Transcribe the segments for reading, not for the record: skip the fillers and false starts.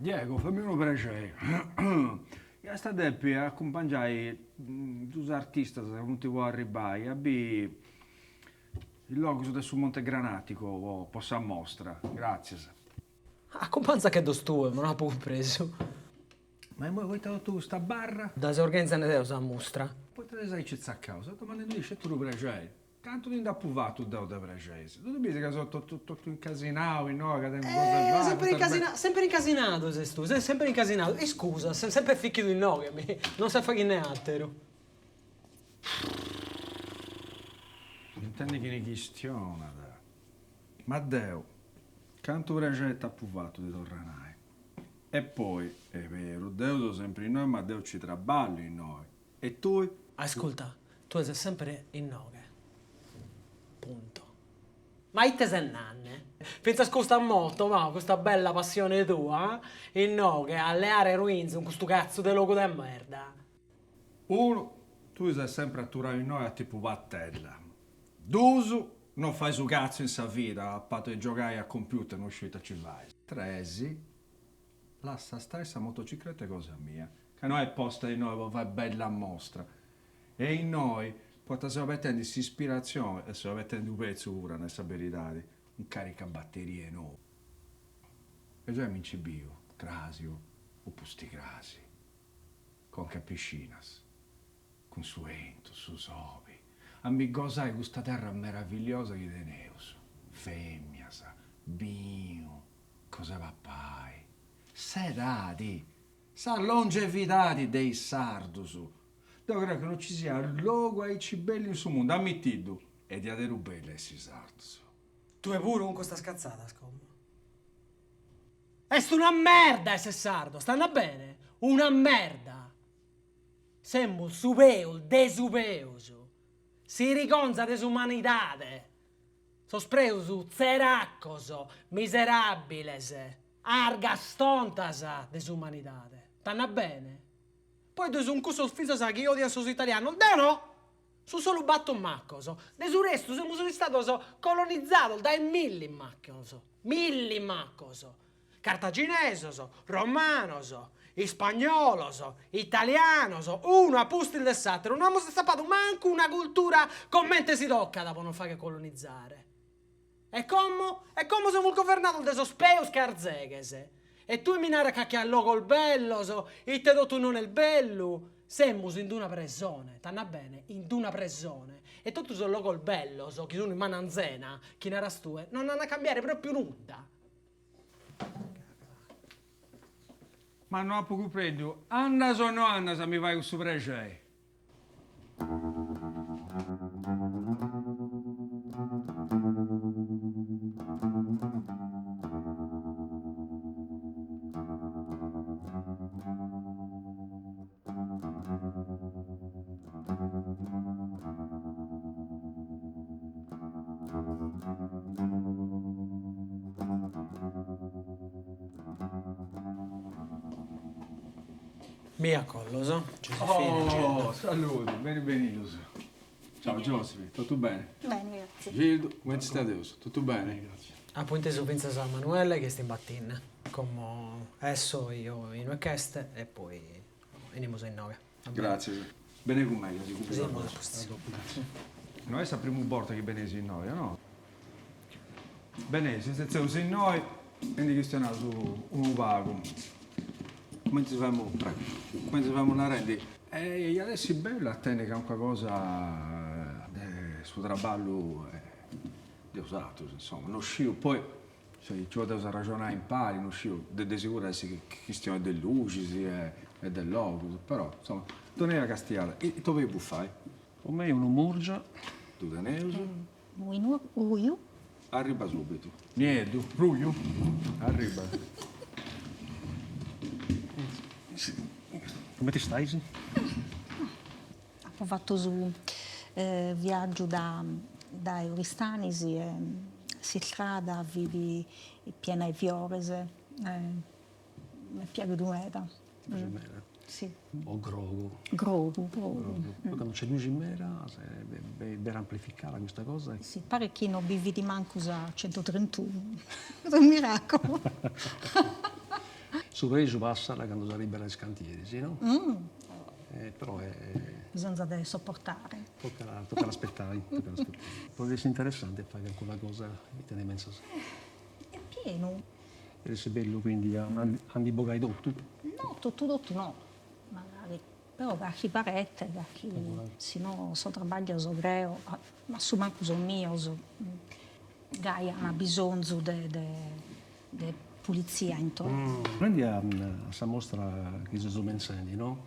Diego, fammi unu prexeri. Iast a depi acumpangiai dus artistas ca funt po arribbai a biri is logus de su Monte Granatico po sa mostra. Gràtzias. Acumpanzacheddos tue, ma no apo cumpresu. Ma immoi poita totu custa barra? Dda seu organizende deo sa mustra. Poita ses aici tzacau? Seu domandendudì sceti unu prexeri. Cantu ti nd'apu fatu deu de prexeis? Ddu bisi ca seu totu totu incasinau innoi, ca tengu cosa 'e fai. Sempri incasinau, sempri incasinadu ses tui, ses sempri incasinadu. Iscusa, ses sempre fichidu inoghe, mi, non ses faghende ateru. Intendi chini chistionat. Ma deu, cantu prexeri t'apu fatu ti torru a nai. E poi, est beru, deu seu sempri innoi ma deu ci traballu innoi. E tui? Asculta, tue ses sempre inoghe. Punto. Ma ite ses nande? Fintzas custa moto, ma custa bella passione tua, inoghe a leare ruinzu in custu catzu de logu de merda. Unu, tui ses sempre aturau innoi a tipu patella. Dus, no fais u catzu in sa vida, a patu 'e giogai a computer no sciu ita ci fais. Tres, lassa stai sa motocicletta cosa mia, ca no est posta innoi po fai bella mostra. E innoi, poita seu abetendi s'ispiratzioni e seu abetendi u petzu puru a nai sa beridadi, un caricabatterie nou. E giai mi nci biu, crasi o pusticrasi, conca a Piscinas. Cun su 'entu, su sobi, a mi gosai custa terra meravilliosa chi teneus, fèmias, binu, cosa 'e papai, s'edadi, sa longevidadi de is sardus. Deu creu chi no ci siat logu aici bellu in su mundu, amitiddu, est diaderu bellu essi sardus. Tue puru cun custas catzadas como. Est una merda esser sardos, t'andat bene? Una merda! Semus su peus de su peus, s'irigonza de s'umanidade, sos preus tzeracos, miseràbiles, argas tontas de s'umanidade. T'andat bene? Poi ddue sunt cussos fintzas chi òdiant sos italianos, deo no! Sunt solu bator macos, de su restu semus istados colonizados dae milli macos, milli macos, Cartaginesos, romanos, ispagnolos, italianos, unu a pustis de s'àteru, no amus atzapadu mancu una cultura comente si tocat pro nos fagher colonizare. E como? E como semus governados de sos peus carzeghes. E tue mi naras ca chi at logos bellos, ite totu non est bellu? Semus in d'una presone, t'andat bene? In d'una presone. E totu sos logos bellos chi sun in manu anzena, chi naras tue, non an a cambiare propriu nudda. Ma no apu cumprendiu, andas o no andas a mi fai cussu prexei? Mia collos, Giosefina e Gildo. Oh, saludi, beni benius. Ciao Giosfi, totu beni? Beni, gratzie. Gildo, cumenti stadeus? Totu beni? Apo intesu fintzas a Manuele chi est imbatinde. Como esso 'iyo inue ch'est e poi 'enimus a inoghe. Gràtzias. Beni cun mei ca si cumbidaus. No est sa primu borta chi beneis innoi, o no? Beneis, si setzeus innoi e ndi chistionaus unu pagu. Cumenti si femus, prego, cumenti si femus narendi, e iat essi bellu a tenni calincuna cosa de su traballu de 'osatrus, insoma, no sciu, poi Si nci podeus arraxonai impari, no sciu, de de seguru at essi chistioni de luxis e de logus, però, insoma, donai una castiada. Ita 'oleis bufai? Po mei unu murgia. Ddu teneus. Unu ruju. Arriba subitu. Nieddu, ruju? Arriba. Cumenti stais? Apo fatu su viàgiu dae Oristanis e s'istrada fit piena 'e fiores, m'est piaghidu meda. Ti praxit meda? Si. O grogu? Grogu, grogu. Poi candu nc'est luxi meda est bera amplificada custa cosa. Si, paret chi no bi fit mancu sa centotrentunu, est unu miraculu. Su prexu passat candu s'arribat a is cantieris, no? Però est. Bisonzat de sopportare. Tocat tocat aspetai, tocat aspetai. Podit essi interessanti a fai calincuna cosa, ita ndi pensas? Est pienu. Iat essi bellu quindi a a ndi bogai totu? No, totu totu no, magari, però carchi parete, carchi, si no sos trabaglios creo, a su mancu sos mios, gai an bisonzu de de de pulitzia intorno. Torrendi a sa mostra chi seus pentzendi no,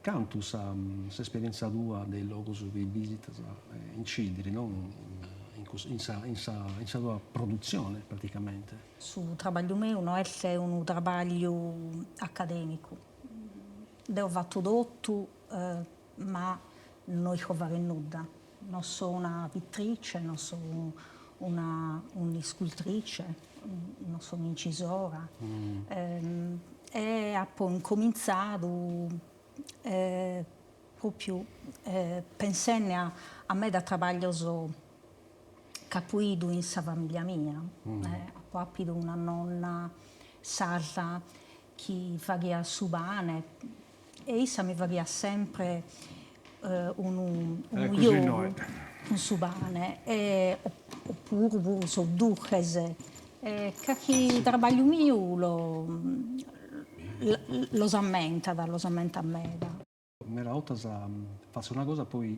cantu sa s'esperienza tua de is logus chi visitas incidit no in sa in sa in sa tua produtzione praticamente? Su trabagliu meu no est unu trabagliu academicu, deo fatto totu ma no isco fagher nudda, no so una pittrice, no so una un'iscultrice, no so un'incisora e apo incomintzadu propriu pensende a meda trabaglios ch'apo 'idu in sa familia mia, apo apidu una nonna sarda chi faghiat su pane e issa mi faghiat sempre unu unu giogu cun su pane e oppuru puru sos durches e carchi trabagliu miu lo los ammentat, los ammentat meda. Meda 'ortas fatzu una cosa poi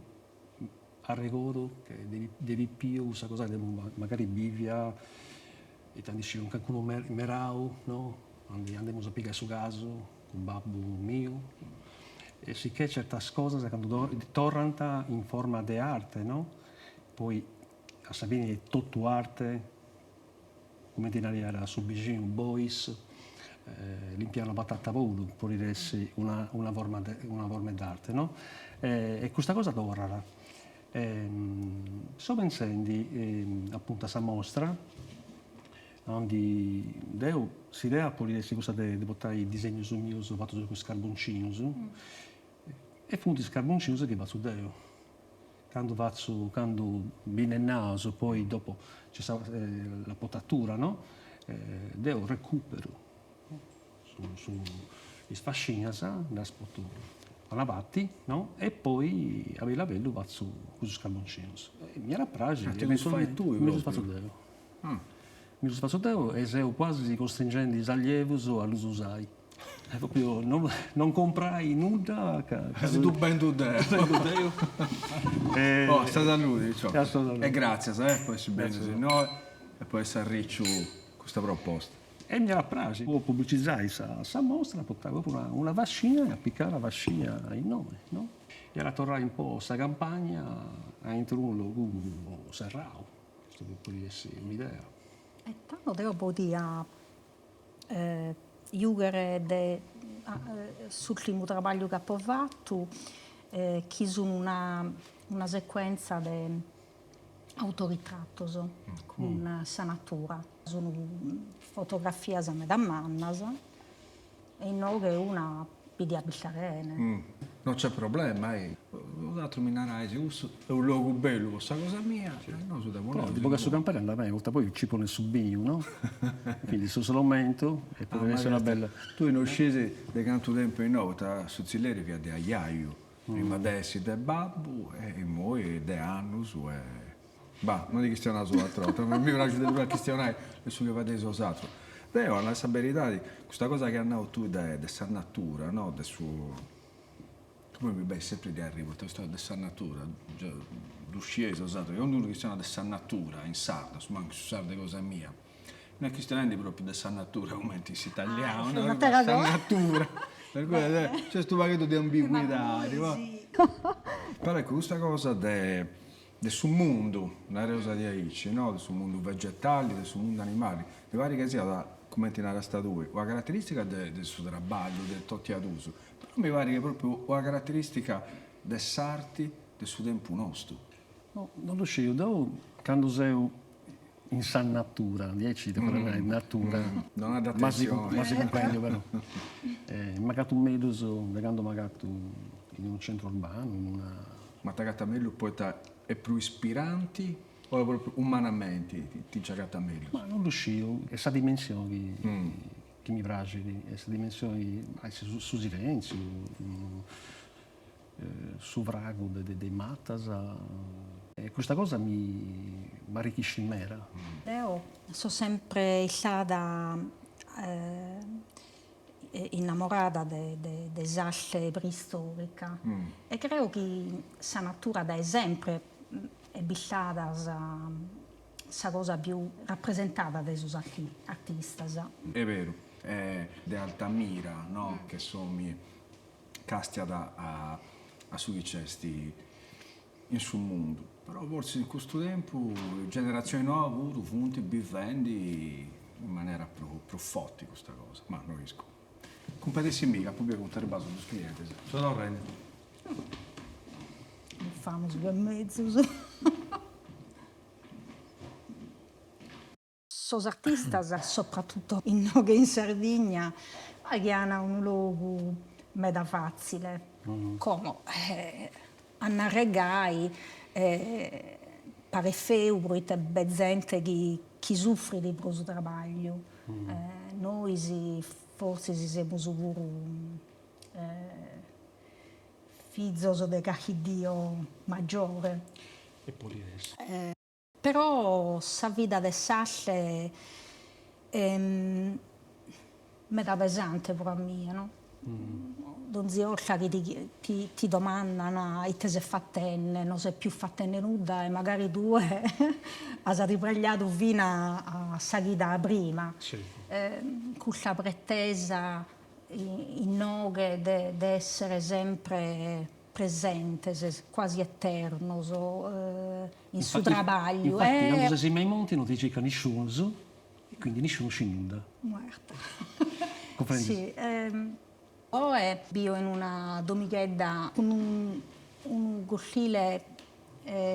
arregodu che de pipiu cussa cosa dd'emu magari bivia, ita ndi sciu, cun calincunu merau, no, andemus a pigai su casu cun babbu miu e sicchè certas cosas candu torrant in forma de arte, no, poi a sa fini est totu arte Cumenti nariat su bixinu Bois, limpiai una patata puru podit essi una una forma de una forma d'arte no? E custa cosa torrat. Seu pentzendi apuntu a sa mostra, aundi deu s'idea podit essi cussa de portai disegnus mius fatus cun is carboncinus e funt is carboncinus chi fatzu deu Candu fatzu, candu binnennaus, poi dopo c'è sa la potatura no, deu recuperu su su is fascinas, ddas portu a una parti no, e poi a bellu a bellu fatzu cussus carboncinus. E mi iat a praxi. Ah ti ddus fai tui Mi ddus fatzu deu. Mi ddus fatzu deu e seu quasi costringendi is allievus a ddus usai. Est propriu non non comprai nudda ca ca si ddu bendu deu. Bendu deu. Oh, a sa saludi, ciò. A sa saludi. E gratzias eh po essi bennius innoi e po essi arriciu custa proposta. E mi iat a praxi po publicizai sa sa mostra portai propriu una una fascina e apicai una fascina innoi, no? Iat a torrai un po sa campagna aintru unu logu serrau, custu podit essi un'idea. E tando deo podia Giùghere de s'ùrtimu trabagliu chi apo fatu, chi sun una una secuentza de autoritratos cun sa natura. Sun fotografias meda mannas e inoghe una bi diat bistare 'ene. Non c'è problema, eh. Bosatrus mi narais, cussu est unu logu bellu po sa cosa mia, e nosu dda poneus. No, ddu bogas su Campari andat beni, poita poi ci pones su binu, no? Quindi su strummentu e podit essi una bella. Tui no scis de cantu tempus innoi, poita su tzilleri fiat de ajaju, prima de essi de babbu e immoi de annus e. Bah, no ndi chistionaus u' atera 'orta, mi praxit de prus a chistionai de su chi fadeis 'osatrus. Deu, a nai sa beridadi, custa cosa chi as nau tui de de sa natura, no, de su Poi mi benit sempri de arriri, poita custa de sa natura, ddu scieis 'osatrus, chi candu unu chistionat de sa natura in sardu, a su mancu su sardu de cosa mia, no est chistionendi propriu de sa natura cumenti in s'italianu, no, sa natura, per cui nc'est unu pagheddu de ambiguidadi, va. Però eccu, custa cosa de de su mundu, nareus diaici, no, de su mundu vegetali, de su mundu animali, mi parit chi siat, cumenti narasta tui, una carateristica de de su traballu de totu a duus, Però mi parit chi propriu una carateristica de s'arti de su tempu nostu. No, non ddu sciu, deu candu seu in sa natura, diaici depu nai, natura, ma si ma si cumprendiu però, m'agatu mellus de candu m'agatu in unu centru urbanu, in una. Ma t'agatas mellus poita est prus ispiranti o propriu umanamenti ti nci agatas mellus? Ma non ddu sciu, est sa dimensioni chi. chi mi praxit, est sa dimensioni, su silentziu, su fragu de is matas e custa cosa mi m'arrichiscit meda. Deo so sempre istada innamorada de s'arte preistorica e creo chi sa natura dae sempre est bistada sa cosa pius rapresentada dae sos artistas. Est beru, de Altamira no, che s'omini castiat a su chi nc'est in su mundu, però fortzis in custu tempus is generatzionis noas puru funt bivendi in manera prus forti custa cosa, ma no iscu. Cumpatessimì ca apu biu ca funt arribaus dus clientis. So torrendi. Famus due e mezus. Sos artistas, soprattutto inoghe in Sardigna, chi an unu logu meda fatzile. Como, a narrer gai, paret feu proite b'est zente chi chi sufrit pro su trabagliu. Nois fortzis semus puru fizos de carchi dio maggiore. E podit essi. Però sa vida de s'arte est meda pesante pro a mie, no? Donzi 'orta chi ti ti domandan ite ses fatende, no ses pius fatende nudda e magari tue as tribagliadu fina a sa chida prima. Custa pretesa inoghe de de essere sempre presentes, quasi eternos in su trabagliu. Infatti candu ses in me i monti non ti circat nisciunus e quindi nisciunu scit nudda. Guarda. Cumprendis? Sì. Oe bio in una domighedda cun unu cortile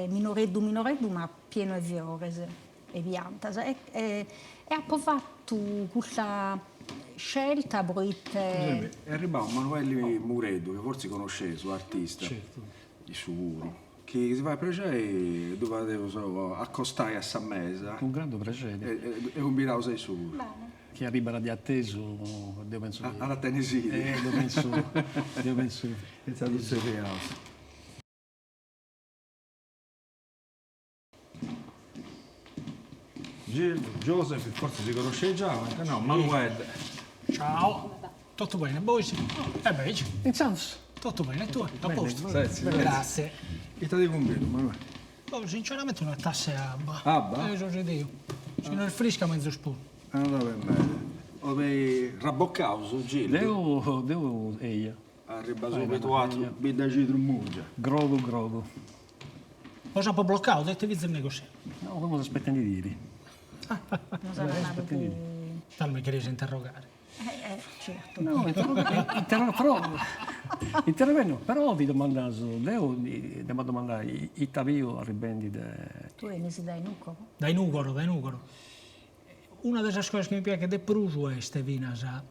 minoreddu minoreddu ma pienu 'e fiores e piantas e e apo fatu custa scelta proite. Est arribau Manuelli Mureddu, chi fortzis connosceis, su artista, issu puru, chi si fait prexeri ddu fadeus acostai a sa mesa. Cun grandu prexeri. E cumbidaus a issu puru. Chi arribat de atesu, deu pentzu chi. At a tenni sidi. Deu pentzu, deu pentzu. Intzandus ddu tzerriaus. Gildo, Joseph, fortzis si connosceis giai, ma no, Manuel. Ciao, totu bene, bois? E begi. Intzandus? Totu bene, e tue? A postu? Setzi, setzi. Grazie. Ita ti cumbidu, Manuel? Oh, sinceramente una tassa 'e abba. Abba? Eh, so sidiu. Si no est frisca menzus puru. Andat bene. Obeis raboccaus, Gildo? Deu, deu eia. Arriba subitu atru Biddacidru Murgia. Grogu grogu. Bos apo blocau, de ite fizis negossiende? No, femus aspetendi tiri. Nos at nadu chi. Tando mi cherias interrogare. Eh, eh, certu. No, interrogare, però, interrogare no, però ti domandaus, deu dd'emu a domandai ita biu arribendi de. Tue 'enis dae Nùgoro? Dae Nùgoro, dae Nùgoro. Una de sas cosas chi mi piaghet de prus est finas a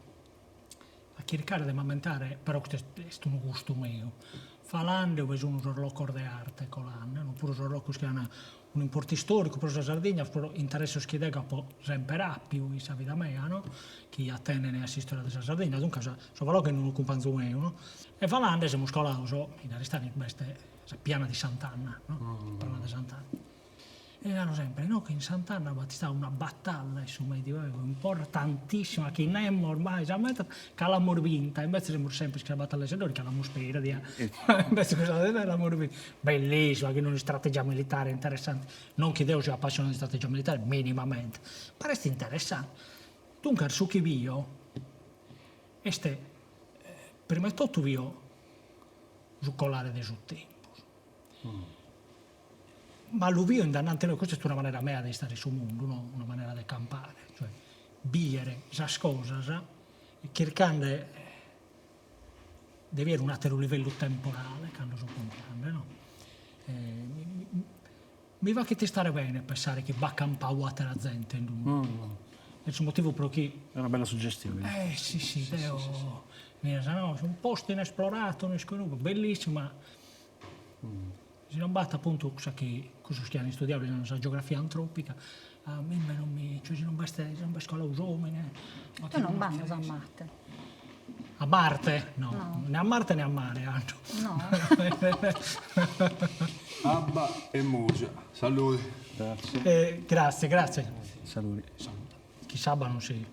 chircare de m'ammentare, però custu est unu gustu meu, falande ue sun sos locos de arte colande, no puru sos locos chi an un'importu istoricu pro sa Sardigna, pro interessos chi dego apo semper apiu in sa vida mea, no, chi atenen a s'istoria de sa Sardigna, duncas so faladu chin unu cumpanzu meu, no, e falande semus colados in Aristanis b'est sa piana di Sant'Anna, no, sa prana de Sant'Anna E naro sempre, no, chi in Sant'Anna b'at istadu una batalla in su Medioevo importantissima chi nemos mai s'ammentat ca l'amus binta, invece semus sempre chi sa batalla 'e Seddori ca l'amus perdia, invece cussa l'amus binta, bellissima, chin un'istrategia militare interessante, non chi deo sia appassionadu de istrategia militare, minimamente, però est interessante. Duncas su chi bio est, prima 'e totu bio su colare de su tempus Ma lu bio in dananti meu, custa est una manera mea de istare in su mundu, no, una manera de campare, cioè biere sas cosas chirchende de biere un'ateru livellu temporale cando so pompiende no. Mi faghet istare bene pensare chi b'at campadu atera zente in unu logu, est su motivu pro chi. Est una bella suggestione. Eh si si, deo, no, un posto inesplorato, no isco inube, bellissimu ma Si non b'at apuntu cussa chi cussos chi an istudiadu li naran sa geografia antropica. A mimma non mi, cioè si non b'est, si non b'est coladu s'omine. Tue non b'andas a Marte. A Marte? No, no. Ne a Marte ne a mare ando. No. Abba e musa. Saludi. Grazie. Eh, grazie, grazie. Saludi. Chi s'abba non si...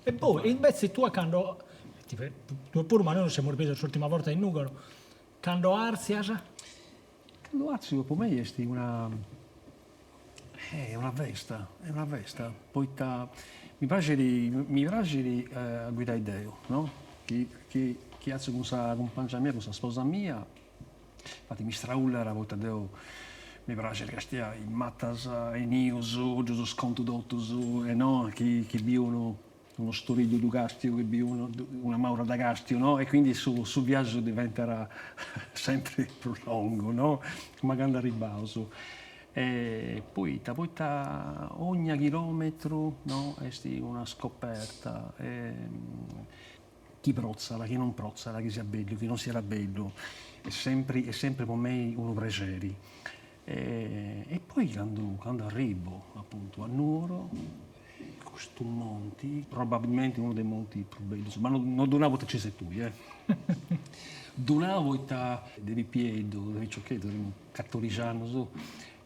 E poi, invece tue cando, tue puru, ma nois nos semus bidos s'urtima borta in Nugoro, cando artzias? Cando artzio po mei est una È una festa, è una festa, poita mi praxit mi praxit a guidai deu, no, chi chi chi artziu cun sa cumpangia mia, cun sa sposa mia, infati mi straullat poita deu mi praxit castiai matas e nius, ddus contu totus e no, chi chi biu unu unu storigliu ddu castiu, chi biu unu una maura dda castiu, no, e quindi su su viaggiu diventat sempri prus longu, no, ma candu arribbaus. E poita, poita ogna chilometru, no, est una scoperta e chi protzat, chi non protzat, chi siat bellu, chi non siat bellu, est sempri est sempri po mei unu prexeri. E poi candu candu arribu apuntu a Nuoro, custu monti, probabilmenti unu de is montis prus bellus, ma no ddu nau poita nci ses tui eh, ddu nau poita de pipieddu, de piciocheddu, teniu catodixi annus,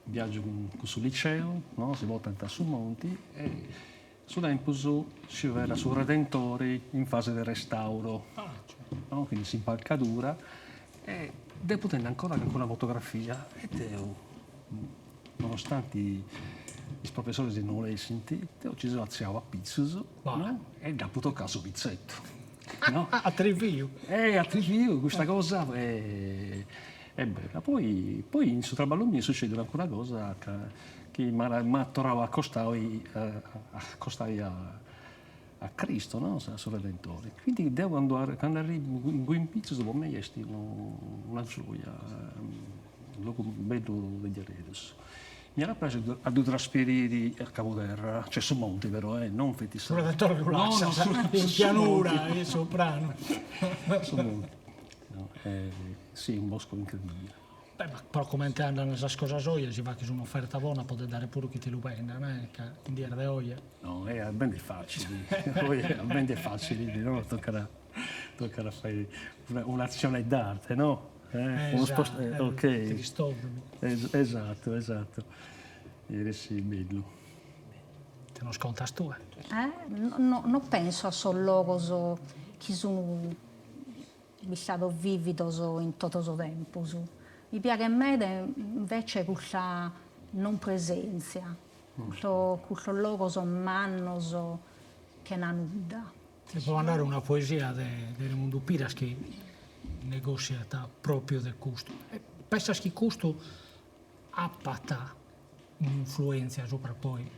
viaggiu cun su liceu, no, si portant a su monti e su tempus nci fiat su Redentori in fase de restauro, no, quindi s'impalcadura e depu tenni ancora calincuna fotografia e deu Nonostanti is professoris no 'olessint, deu nci seu artziau apitzus, no, e dd'apu tocau su pitzettu, no. Atriviu. Eh, atriviu, custa cosa est bella. Poi poi in su traballu miu est sucediu calincuna cosa ca chi m'at torrau a acostai a acostai a a Cristo, no, a su Redentori. Quindi deu candu candu arribu inguni in pitzus po mei est una gioia, unu logu bellu de diaderus. Mi iat a praxi a ddu trasferiri a Cabuderra, cioè su monti però, eh, non feti sa. Su Redentore ddu lassas in pianura, in su pranu. Su monti, no, si, unu boscu incredibile. Beh, ma pro comente andan sas cosas oje, si faghes un'oferta bona podet dare puru chi ti lu bendan, eh, ca in dies de oje. No, est a bendi facili, oje a bendi est facili, no, tocat tocat a fai un'azione d'arte, no? Eh, unu spost ok. Ti distorbit. Esatto, esatto, iat essi bellu. Ite nos contas tue? Eh, no no penso a sos logos chi sun Bistados vìvidos in totu su tempus. Mi piaghet meda invece cussa non presèntzia, cussos cussos logos mannos chena nudda. Ti depo mandare una poesia de de Remundu Piras chi negòssiat pròpiu de custu. E pessas chi custu apat un'influèntzia subra poi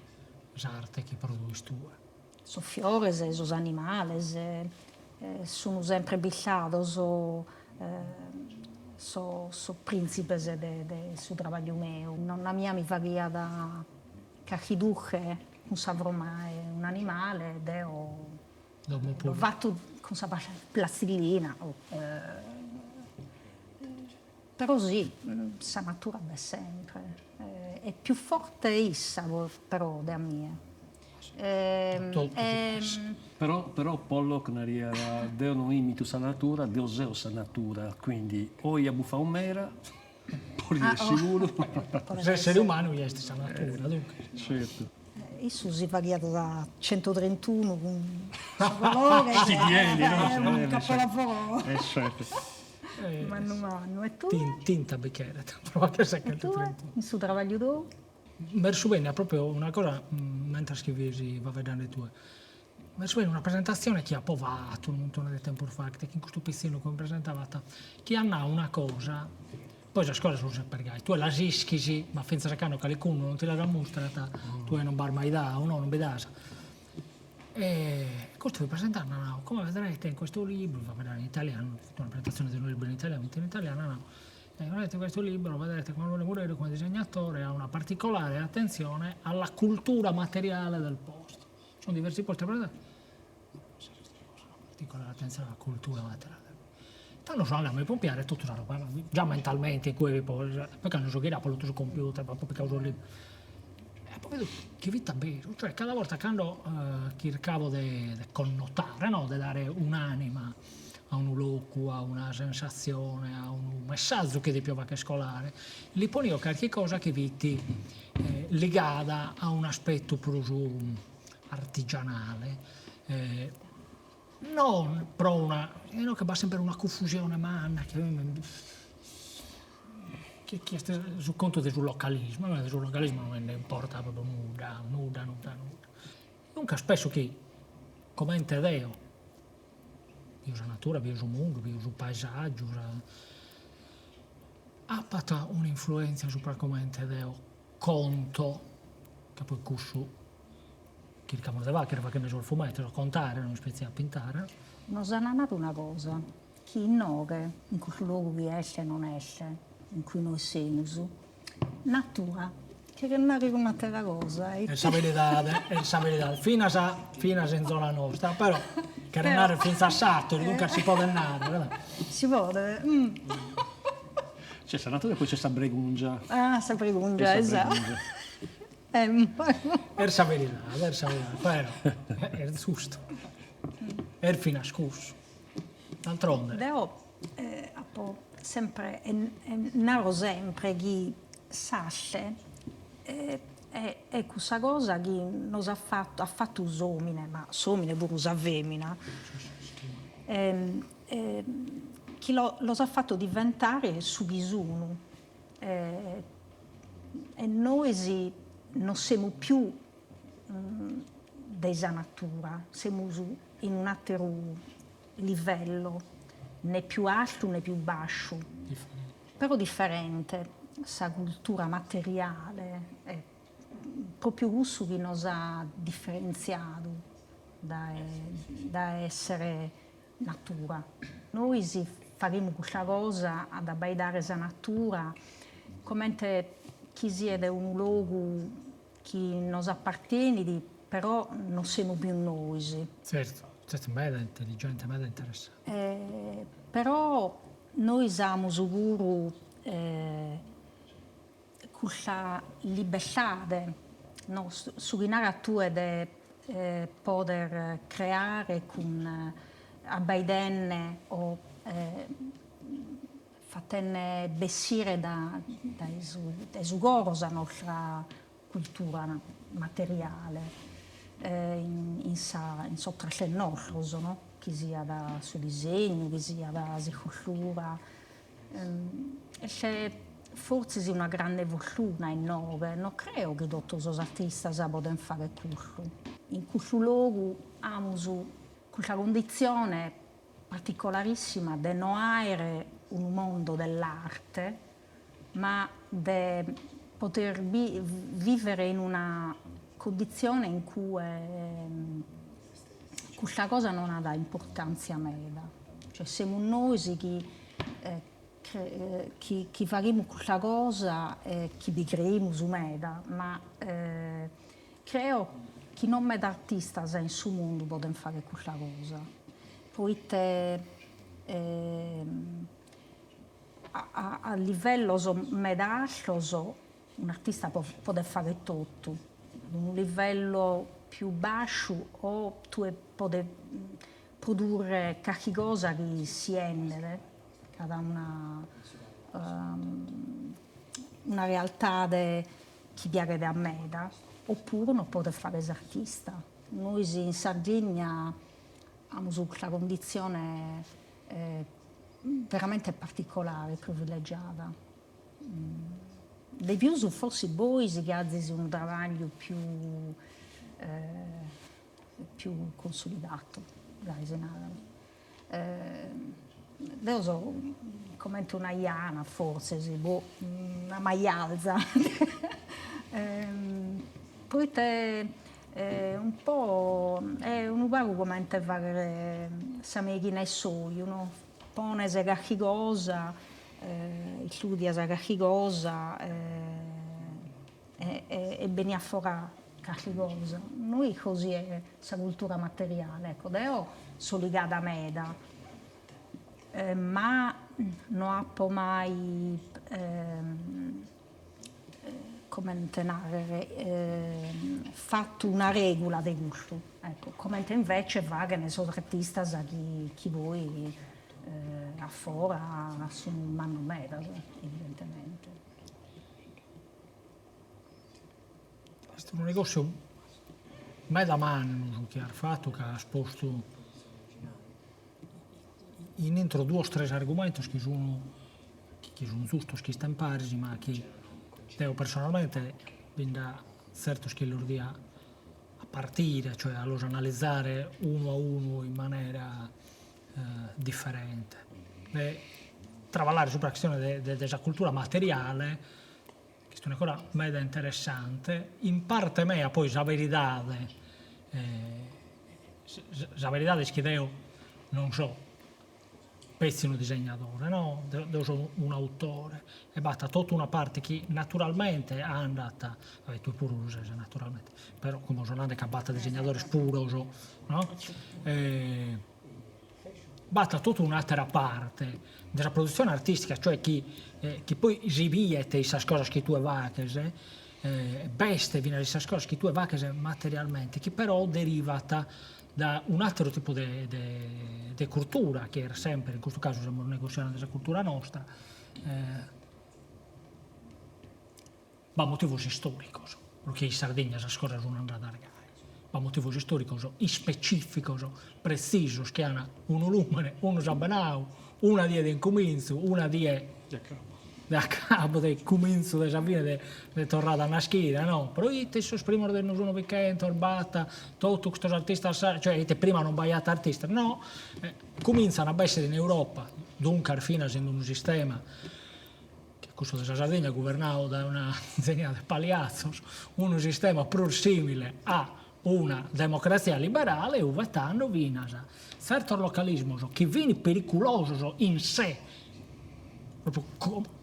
s'arte chi produis tue? Sos fiores, sos animales sun sempre bistados sos prìntzipes de su trabagliu meu. Nonna mia mi faghiat carchi durche cun sa froma 'e un'animale e deo l'ho fatu cun sa plastilina Però si, sa natura b'est sempre, est pius forte issa però de a mie. Però però Pollock nariat deo no imitu sa natura, deo seo sa natura, quindi oi at bufau meda, podit essi puru. S'essere umanu est sa natura, duncas. Certu. Issu si faghiat sa centotrentunu cun su colore, unu capolavoro. Mannu mannu. E tue? Tinta bi cheret pro fagher sa 131. In su trabagliu tou? M'est subènnida propriu una cosa mentras chi fis faeddende tue. M'est subènnida una presentazione chi apo fatu unu muntone de tempus faghet chin custu pitzinnu chi mi presentabat chi at nau una cosa, poi sas cosas sun semper gai, tue las ischis ma finzas a cando calicunu non ti las ammustrat tue non b'as mai dau, no, non bi das. E custu fit presentende at nau, come vedrete in questo libro, faeddaiat in italianu, fit una presentazione de unu libru in italianu, fit in italianu, at nau, vedete questo libro, vedrete come Manuele Mureddu come disegnatore ha una particolare attenzione alla cultura materiale del posto. Ci sono diversi posti una particolare attenzione alla cultura materiale del posto. Tando so andau a mi pompiare totu sa roba, già mentalmente in cue fipo, poi cando so ghirau apo letu su computer, apo picau sos libros. Apo bidu chi fit a beru, cioè cada borta cando chircavo de de connotare no, de dare un'anima a unu locu, a una sensatzione, a unu messazu chi depio fagher colare, li ponio carchi cosa chi fit ligada a un'aspetu prus artigianale, non pro una, inoghe b'at semper una cunfusione manna chi chi est su contu de su localismu, a mie de su localismu non mi nde importat propriu nudda, nudda nudda nudda. Duncas penso chi comente deo biu sa natura, biu su mundu, biu su paesaggiu, apat un'influenzia subra comente deo conto, ca poi cussu chircamus de fagher faghende sos fumetos, contare, no ispetzi a pintare. Nos an nadu una cosa, chi inoghe, in custu logu chi est e non est, in cui nois semus, natura cheret narrer un'atera cosa. Est sa veridade, est sa veridade, finas finas in zona nostra, però cheret narrer fintzas s'ateru, duncas si podet narrer. Si podet. C'è sa natura e poi c'è sa bregungia. Ah, sa bregungia, esatto. Est sa veridade, est sa veridade, però est giustu, est finas cussu, d'altronde. Deo apo sempre e naro sempre chi s'arte est cussa cosa chi nos at fatu, at fatu s'omine, ma s'omine puru sa femina, chi los at fatu diventare su chi sun E nois non semus pius de sa natura, semus in un'ateru livello, ne pius artu ne pius basciu, però diferente, sa cultura materiale est propriu cussu chi nos at diferentziadu dae dae essere natura. Nois faghimus custa cosa ad abbaidare sa natura comente chi siet unu logu chi nos apartenit, però non semus pius nois. Tzertu, tzertu, meda intelligente, meda interessante. Però nois amus puru custa libertade, no, su chi naras tue de poder creare cun abbaidende o fatende bessire da dae su dae su coro sa nostra cultura materiale in sa in sos trastes nostros no, chi siat su disegnu, chi siat s'iscultura Est fortzis una grande fortuna inoghe, no creo chi totu sos artistas podent fagher cussu. In cussu logu amus custa conditzione particolarissima de no àere unu mondo dell'arte, ma de poder vivere in una conditzione in cue custa cosa non at importantzia meda, cioè semus nois chi chi faghimus custa cosa e chi bi creimus meda, ma creo chi non meda artistas in su mundu podent fagher custa cosa, proite a livellos meda artos Un'artista podet fagher totu, ad unu livellu pius basciu o tue podes produrre carchi cosa chi si 'endet, ca at una una realtade chi piaghet a meda, opuru non podes fagher s'artista. Nois in Sardigna amus custa conditzione veramente particolare, privilegiada. De pius forsis bois chi azis unu trabagliu più più consolidato, gai si narat. Deo so comente una jana forsis, boh, una majalza, proite un po' est unu pagu comente fagher sa meighina 'e s'oju no, pones carchi cosa Istudias carchi cosa e benit a fora carchi cosa. Nois così est sa cultura materiale, ecco, deo so ligada meda, ma no apo mai. comente narrer, fatu una regula de custu, ecco, comente invece faghen sos artistas chi chi poi a fora sun mannos medas, evidentemente. Est unu negossiu meda mannu su chi as fatu ca as postu in intro duos tres argumentos chi sun chi sun zustos chi istent paris ma chi deo personalmente bi nd'at tzertos chi los dia a partire, cioè a los analizare unu a unu in manera diferente. De traballare subra chistione de de sa cultura materiale, chi est una cosa meda interessante, in parte mea poi sa beridade sa beridade est chi deo non so petzi unu disegnadore, no, deo so un'autore e b'at totu una parte chi naturalmente andat, va bè tue puru lu ses naturalmente, però como so nande ca b'at disegnadores puros, no, b'at totu un'atera parte de sa produtzione artistica, cioè chi chi poi si biet in sas cosas chi tue faghes, b'est finas in sas cosas chi tue faghes materialmente, chi però derivat da un'ateru tipu de de curtura chi est semper, in custu casu semus negossiande sa cultura nostra, b'at motivos istoricos pro chi in Sardigna sas cosas sun andadas gai, b'at motivos istoricos ispecificos, pretzisos chi an unu lumene, unu sambenau, una die de incumintzu, una die de acabu, de cumintzu de sa fine de de torrada a naschire, no? Proite in sos primos de su novichentos b'at totu custos artistas sardos, cioè ite prima non b'aiat artistas, no, cumintzan a b'essere in Europa, duncas finas in unu sistema che cussu de sa Sardigna guvernadu dae una zenia de paliatzos, unu sistema prus simile a una democratzia liberale ue tando finas tzertos localismos chi fin periculosos in se, propriu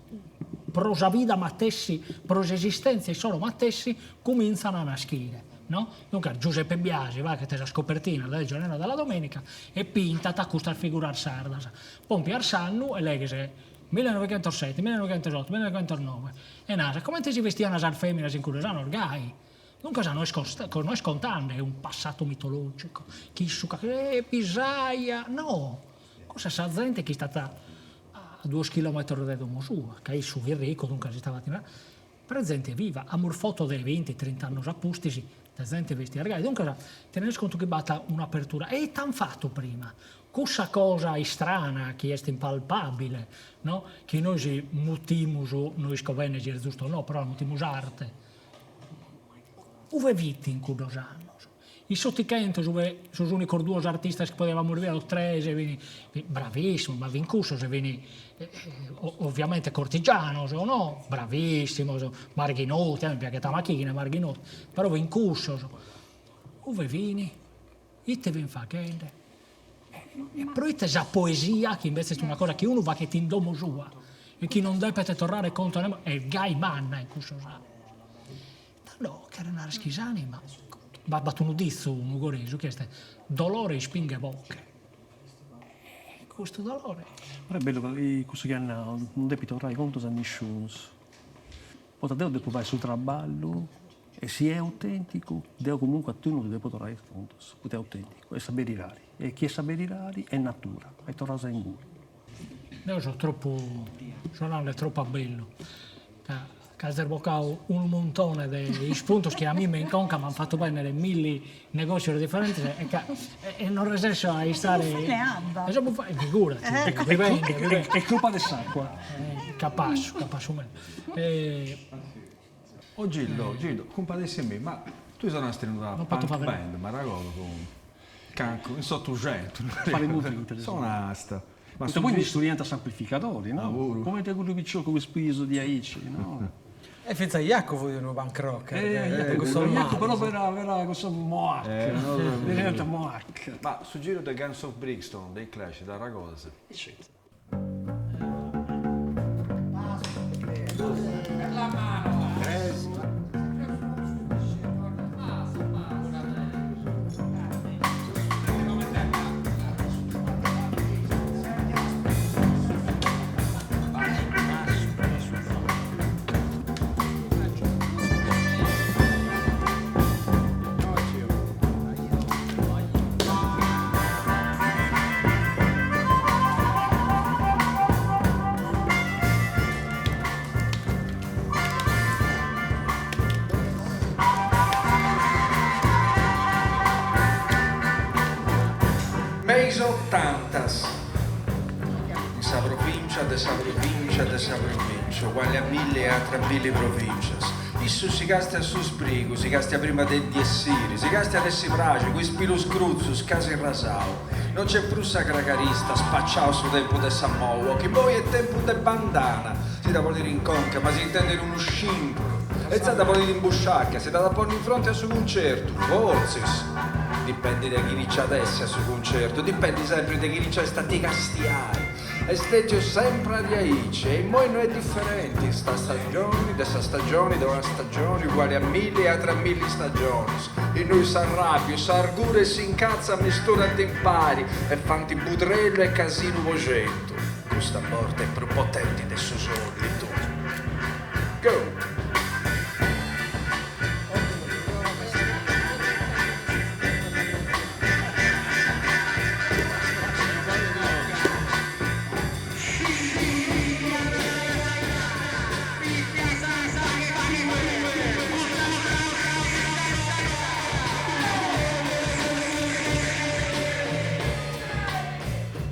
pro sa vida matessi, pro s'esistèntzia issoro matessi, cumintzan a naschire, no? Duncas Giuseppe Biasi faghet sas copertinas de Il Giornale della Domenica e pintat custas figuras sardas. Pompias s'annu e leghes millenovighentosete, millenovighentosotto, millenovighentosnoe e naras, comente si vestian sas feminas in cuddos annos? Gai. Duncas no est no est contende un passato mitologico, chi issu ca eh bisaia, no, cussa est sa zente chi istat a duos chilometros de domo sua, ca issu fit riccu duncas istabat in però est zente viva, amus foto de binti trint'annos a pustis de zente bestia gai, duncas ti rendes contu chi b'at un'apertura, e ite an fatu prima? Cussa cosa istrana chi est impalpabile, no, chi nois mutimus, no isco bene si est giustu o no, però la mutimus arte, Ue fit in cuddos annos? In s'Otichentos ue sos unicos duos artistas chi podiamus bider o tres fin bravissimos, ma fin cussos e fin ovviamente cortigianos no, bravissimos, Marghinotti, a mie mi piaghet a machine Marghinotti, però fin cussos. Ue fin? Ite fin faghende? E proite sa poesia, chi invece est una cosa chi unu faghet in domo sua e chi non depet torrare contu a nemos, est gai manna in cussos annos. Tando cheret narrer chi s'anima, b'at unu ditzu nugoresu chi est dolore ispinghet boche, e custu dolore. Però est bellu cussu chi as nau, non depit torrai contus a nisciunus, poita deu depu fai su traballu E si est autenticu, deo comunque a tui non ti depo torrai is contus, poita est autenticu, est sa beridadi, e chi est sa beridadi est natura, e torraus a inguni. Deo so tropu, so nande tropu a bellu, ca ca as bocau unu muntone de ispuntos chi a mimmi in conca m'ant fatu bennere milli negossios diferentes e ca e non resesso a istare. Est bufende abba. Figurati, bivende, bivende. Est crupa de s'acua. Capassu, capassu meda. O Gildo, Gildo, cumpadessi·mi, ma tui sonasti in una punk band, m'arregodu, cun cancu, in s'Otuxentu, sonasta. Ma poi ndi sturiant s'amplificadori, no? Puru. Cumenti cuddu piciocu cun is pilus diaici, no? E fintzas Jacu fut unu punk rocker. Eh, Jacu però fiat fiat cussu mohawk, ddi naiant mohawk. Ma su giru de Guns of Brixton de i Clash t'arregodas? E certu. Tantas in sa provìncia de sa provìncia de sa provìncia, uguali a milli e atras milli provìncias. Issu si càstiat su sprigu, si càstiat prima de ndi essiri, si càstiat e si praxit, cun is pilus crutzus, casi rasau. No nc'est prus sa cragarista, spaciau su tempus de sa mohawk, immoi est tempus de bandana, si dda ponit in conca, ma si intendit unu scimpuru, e intzandus dda ponit in busciaca, si dd'at a ponni in fronti a su cuncertu, fortzis, dipendit de chini nci at essi a su cuncertu, dipendit sempri de chini nc'est a ti castiai. Est stètiu sempri diaici e immoi no est diferenti, sta stagioni de sa stagioni de una stagioni uguali a milli e atras milli stagionis, innui s'arràbiu, s'argura e s'incatzu s'ammisturant impari e fant budrellu e casinu po centu. Custa borta est prus potenti de su sòlitu. Go!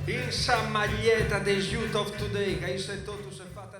In sa maglieta de is Youth of Today, ca issa etotu s'est fata.